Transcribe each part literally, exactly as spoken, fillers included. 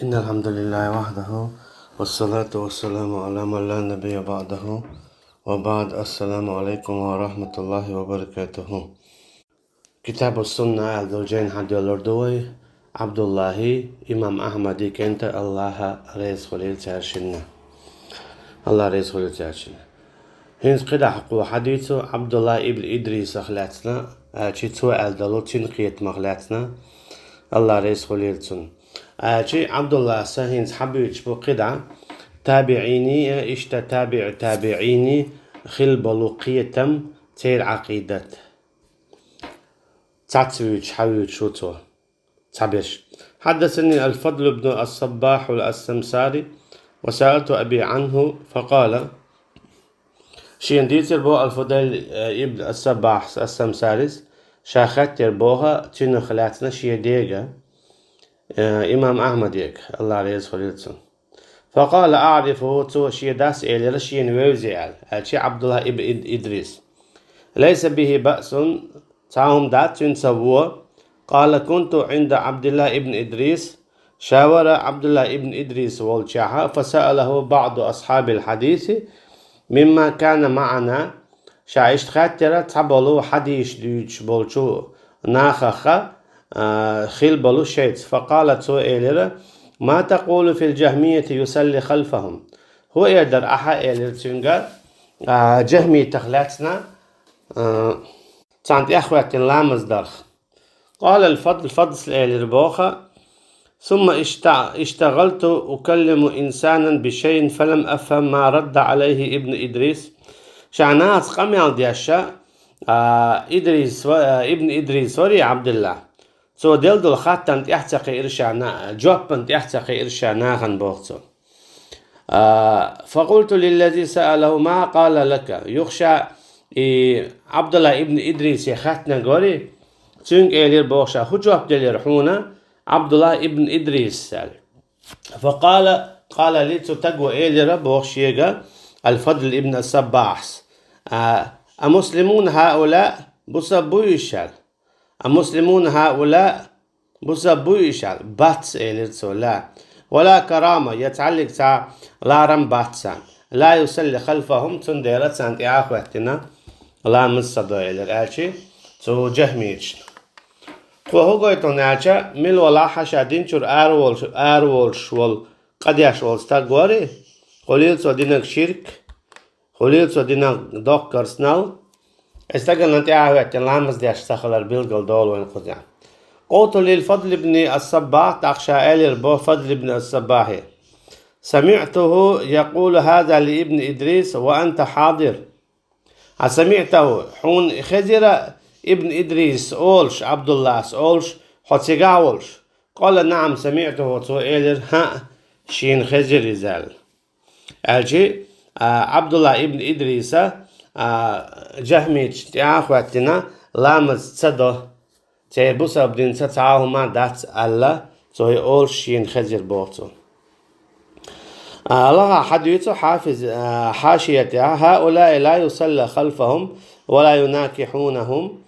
إن الحمد لله وحده، والصلاة والسلام على من لا نبي بعده، وبعد، السلام عليكم ورحمة الله وبركاته. Китабу Сунна аьлла долу жайна хьан доьллур ду вай, Ӏабдуллахьи, имам Ахьмади кӀентӀа, Аллахь реза хуьлийла цаьршинна. Аллахь реза хуьлийла цаьршинна. ХӀинца кхидӀа кхо хьадийцу Ӏабдуллахь ибн Идрисах лаьцна, аьлчи цо аьлла долу цуьнан кхетамах лаьцна, Аллахь реза хуьлийла цунна. Аьлчи Ӏабдуллахьса хӀинца хьабуьйцуш бу кхидӀа, табиӀини, иштта табиӀ табиӀини хила болу кхетам, церан Ӏакъидат. Цхьацца вуьйцуш, хьан вуьйцуш ву цо? Цхьаберш. حدثني الفضل بن الصباح السمساري وسألت أبي عنه فقال. Шена дийцира боху Аль-Фудаль, э, ибн ас-Саббахьас ас-Самсарис, ша хаьттира боху цуьнах лаьцна шен дега, э, имам Ахьмадега, Аллахь реза хуьлийла цунна. فقال أعرفه, цо шен дас элира шена вевза аьлла, аьлчи Ӏабдуллахь ибн Ид-, Идрис. ليس به بأس, цхьа хӀума дац цуьнца вон. قال كنت عند عبد الله بن إدريس, ша вара Ӏабдуллахь ибн Идрис волчохь, فسأله بعض أصحاب الحديث ممن كان معنا, ша иштта хаьттира цхьаболу хьадисаш дуьйцуш болчу нахах, а, хила болу шайца. فقال, цо элира: ما تقول في الجهمية يصلي خلفهم؟ ХӀун эр дара ахьа, элира цуьнга, а, жахмитах лаьцна, а, царна тӀехь хӀоьттина ламаз дарх. قال الفضل, Фадлас элира боху: ثم اشت-, اشتغلت أكلم إنسانا بشيء فلم أفهم ما رد عليه ابن إدريس. Ша нахаца къамел деш, а, Идрис ва-, а, ибн Идрис варий Ӏабдуллахь. Цо делла долу хаттарна тӀехь ца кхиира ша на-, жоппана тӀехь ца кхиира ша нахана, боху цо. А, فقلت للذي سأله: ما قال لك؟ Юха ша и Ӏабдуллахь ибн Идрисе хаьттинарг варий, цуьнга элира боху ша: хӀун жоп делира хьуна Ӏабдуллахь ибн Идрис, аьлла. فقال, قال لي, цу стаго элира боху шега, Аль-Фадл ибн ас-Саббахьас: а, أمسلمون هؤلاء, бусалба буй уьш, аьлла. أمسلمون هؤلاء, бусалба буй уьш, аьлла. Бац, элира цо, لا. ولا كرامة, я цхьаьллиг цхьа ларам бац царна. لا يصلي خلفهم, цундела царна тӀехьа а хӀоьттина ламаз ца до, элира, аьлчи цу жахмиташна. Кхо хӀун гойту аьлча, мила валахь а ша дин чуьра араволуш, араволуш волу, къа деш волу стаг варий, хуьлийла цо динарг ширк, хуьлийла цо динарг доккха керстанал, и стаганна тӀехьа а хӀоьттина ламаз деш ца хилар билгал долу вайна кхузахь. قلت للفضل بن الصباح, тӀаккха ша элира боху Фадл ибн ас-Саббахье: سمعته يقول هذا لابن إدريس وأنت حاضر. А سمعته, хьуна хезира ибн Идрис олуш, Ӏабдуллас олуш, хьо цигахь а волуш? قال: نعم سمعته, цо элира: хӀаъ, шена хезира иза, аьлла. Аьлчи, а, Ӏабдуллахь ибн Идриса, а, жахмиташна тӀехьа а хӀоьттина ламаз ца до, церан бусалба динца цхьа а хӀума дац аьлла, цо и олуш шена хезира боху цо. А, лахахь хьадуьйцу Хьафиз, а, хьашиятехь: هؤلاء لا يصلى خلفهم ولا يناكحونهم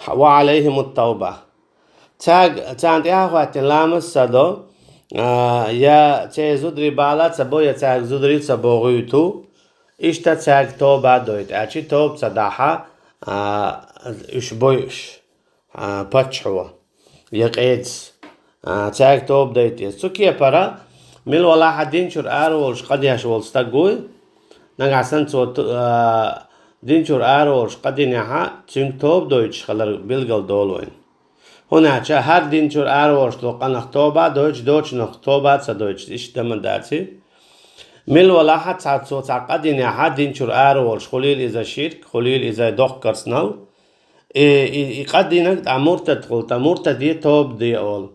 وعليهم التوبة. Цаьрга, царна тӀехьа а хӀоьттина ламаз ца до, а, я церан зударий бала ца бо, я цаьрга зударий ца бо гӀуьйту, иштта цаьрга тоба а дойту, аьлчи тоба ца дахь а, а, уьш бойуш, а, паччахьо я къедас, а, цаьрга тоба дайта иза. Цу кепара, мила валахь а дин чуьра араволуш къа деш волу стаг вуй, нагахь санна цо ту-, а, дин чуьра араволуш къа динехь а, цуьнга тоба дойтуш хилар билгал долу вайна. ХӀунда аьлча хӀара дин чуьра араволуш долу къанах тоба а дойтуш, доцунах тоба а ца дойтуш, иштта дан ма даций. Мила валахь а цхьа цо цхьа къа динехь а, дин чуьра араволуш, хуьлийла иза ширк, хуьлийла иза доккха керстанал, и, и, и къа динарг тӀаккха муртад хуьлу, тӀаккха муртаде тоба де олу.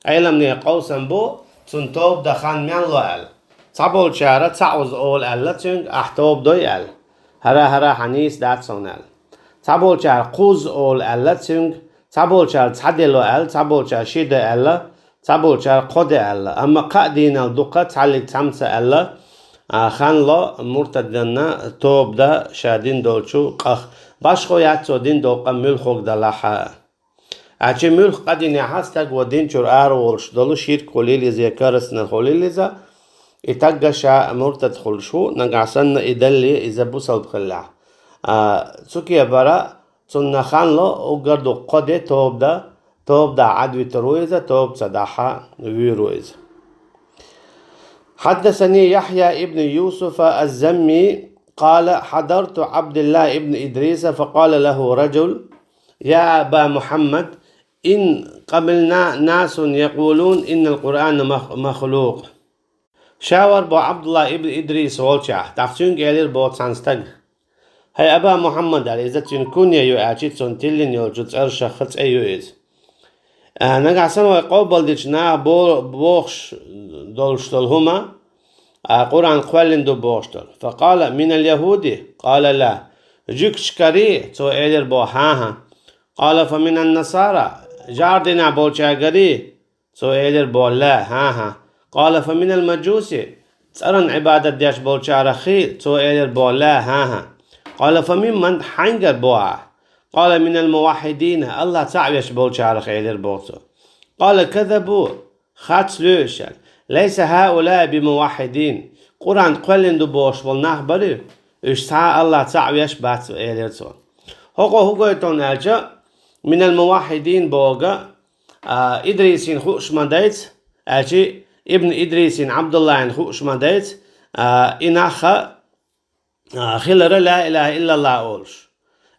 Ӏеламнехан къовсам бу, цунна тоба дан хан мел ло аьлла. Цхьаболчара цхьаъ вуза олу аьлла цуьнга: ахь тоба дой аьлла. ХӀара, хӀара хьан нийса дац хьуна аьлла. Цхьаболчара кхузза олу аьлла цуьнга, цхьаболчара цхьа де ло аьлла, цхьаболчара ши де аьлла, цхьаболчара кхо де аьлла. Амма кхаа дийнал дукха цхьаллиг цхьамца аьлла, а, хан ло муртадана тоба дан ша дин долчу къах. Башхо яц цо дин долу къа муьлхарг далахь а. Аьлча муьлх къадинехьа стаг ва дин чура ара волуш долу ширк хуьлийла иза я керстанал хуьлийла иза, и тагга ша муртад хуьлуш ву, нагахь санна и далле иза бусалба хиллехь. А, цу кепара цунна хан ло, уггар ду кхо де тоба да, тоба дахь Ӏадвитар ву иза, тоба ца дахьа вуьйр ву иза. حدثني يحيى ابن يوسف الزمي قال: حضرت عبد الله ابن إدريس فقال له رجل: يا أبا محمد، إن قبلنا ناس يقولون إن القرآن مخ-، مخلوق. Ша вара бо Ӏабдулла ибн Идрис волчохь, тӀаккха цуьнга элира бо цхьана стага: «ХӀай Аба Мухьаммад», аьлла, иза цуьнан кунья ю, аьлча цунна тиллина йолчу цӀершах цӀе ю иза. А, нагахь санна вай къобалдича наха бо-, бохуш долуш долу хӀума, а, Къуръан кхоьллина ду бохуш долу. فقال: من اليهود؟ قال: لا. Жуьгташкарий? Цо элира бо: «ХӀан-хӀа». قال: فمن النصارى؟ ЖӀар динехь болчаьргарий? Цо элира бо: «لا, хӀан-хӀа». قال: فمن المجوس؟ ЦӀаран Ӏибадат деш болчараххий? Цо элира бо: «لا, хӀан-хӀа». قال: فممن؟ Хьаьнгара бо ахь? قال: من الموحدين, АллахӀ цхьаъ веш болчарах, элира бо цо. قال: كذبوا, харц лоьхуш. ليس هؤلاء بموحدين. Къуръан кхоьллина ду бохуш болу нах барий? Уьш цхьа а АллахӀ цхьаъ веш бац, элира цо. ХӀокхо хӀун гойту аьлча, من الموحدين боху, а, Идрисин хууш ма дайца, аьлча Ибн Идрисин Ӏабдуллахьин хууш ма дайца, а, и нах а, а, хилара ла илаха иллаллахӀ олуш.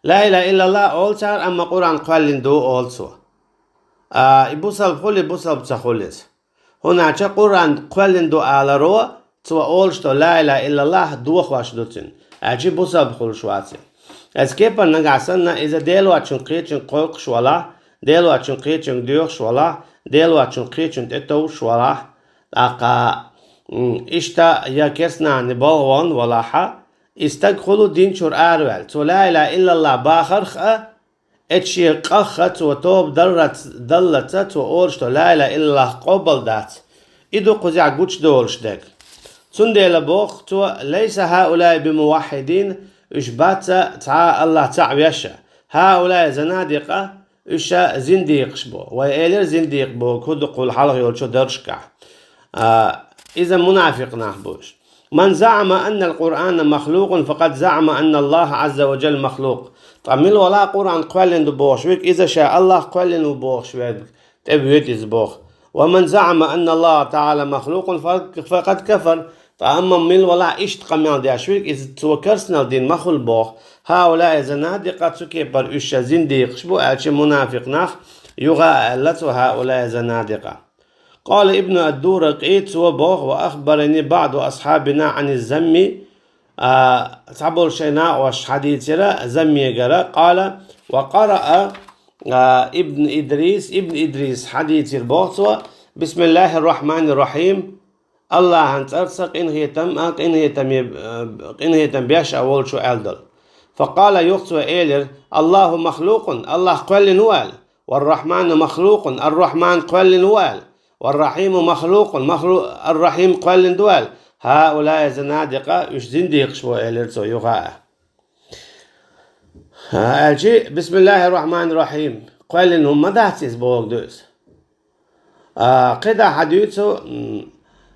Ла илаха иллаллахӀ олу цара, амма Къуръан кхоьллина ду олу цо. А, и бусалба хуьлий, бусалба ца хуьлий иза. ХӀунда аьлча Къуръан кхоьллина ду аларо, цо олуш долу ла илаха иллаллахӀ дохош ду цуьнан, аьлча бусалба хуьлуш вац и. Оцу кепара нагахь санна иза Делан воцчун кхечуьнга кхойкхуш валахь, Делан воцчун кхечуьнга доьхуш валахь, Делан воцчун кхечунна тӀетовжуш валахь, тӀаккха, м, иштта я керстанашна болх бан валахь, и стаг хуьлу дин чуьра араваьлла. Цо ла илаха иллаллахӀ бахарх а, эцу шен къаьхха цо тоба даллалц-, даллалц цо олуш долу ла илаха иллаллахӀ къобал дац. И ду кхузахь гучудолуш дерг. Цундела боху цо: ليس هؤلاء بموحدين, уьш бац цхьа а АллахӀ цхьаъ веш. هؤلاء زنادقة, уьш зиндикъаш бу. Вай элира зиндикъ боху кху дукхул хьалха йолчу даршкахь. А, иза мунафикъ нах бу уьш. من زعم أن القرآن مخلوق فقد زعم أن الله عز وجل مخلوق. Ткъа мила валахь Къуръан кхоьллина ду бохуш верг, иза ша АллахӀ кхоьллина ву бохуш верг тӀе воьду иза боху. ومن زعم أن الله تعالى مخلوق فقد كفر. Ткъа амма мила валахь иштта къамел деш верг, иза цо керстанал дин ма хуьлу боху. هؤلاء زنادقة, цу кепара уьш ша зиндикъаш бу, аьлча мунафикъ нах, юха а аьлла цо: هؤلاء زنادقة. قال ابن الدورقي, цо боху: وأخبرني بعض أصحابنا عن الزمي, а, цхьаболу шайн накъоша хьадийцира Заммегара, قال: وقرأ, а, ابن إدريس, Ибн Идрис хьадийцира боху цо: بسم الله الرحمن الرحيم, АллахӀан цӀарца къинхетам а, къинхетаме, а, къинхетам беш а волчу аьлла долу. فقال, юха цо элира: الله مخلوق, АллахӀ кхоьллина ву аьлла, والرحمن مخلوق, Ар-Рахьман кхоьллина ву аьлла, والرحيم مخلوق, махлу-, Ар-Рахьим кхоьллина ду аьлла, هؤلاء زنادقة, уьш зиндикъаш бу, элира цо юха а. Аьлча, بسم الله الرحمن الرحيم, кхоьллина хӀума ма дац иза боху ду иза. А, кхидӀа хьадуьйцу, м,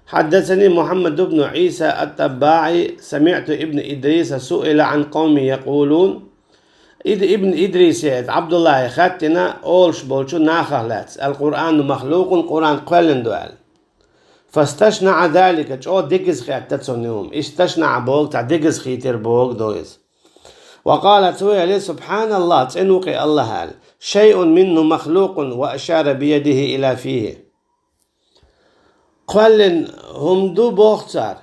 حدثني محمد بن عيسى التباعي، سمعت ابن إدريس سئل عن قوم يقولون, Ид-, Ибн Идрисе, Ӏабдуллахье хаьттина, олуш болчу нахах лаьцна: القرآن مخلوق, Къуръан кхоьллина ду аьлла. فاستشنع ذلك, чӀогӀа дегаза хетта цунна и хӀума. استشنع боху, цхьа дегаза хийтира боху ду иза. وقال, цо элира: سبحان الله, цӀена ву-кх АллахӀ аьлла. شيء منه مخلوق, وأشار بيده إلى فيه. Кхоьллина хӀума ду боху цара,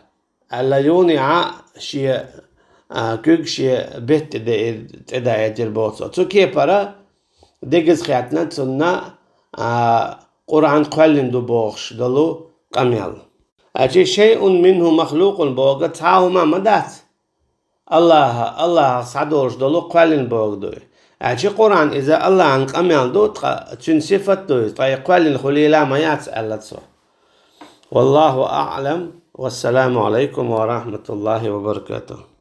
аьлла, юха а шен, а, куьг шен бетта тӀе де-, тӀедаийтира боху цо. Цу кепара дегаза хетта цунна, а, Къуръан кхоьллина ду бохуш долу къамел. Аьлча, شيء منه مخلوق бохург цхьа а хӀума ма дац. АллахӀа, АллахӀах схьадолуш долу кхоьллина бохург ду и. Аьлча Къуръан иза АллахӀан къамел ду, ткъа цуьнан сифат ду иза, ткъа и кхоьллина хуьлийла ма яц, аьлла цо. والله أعلم، والسلام عليكم ورحمة الله وبركاته.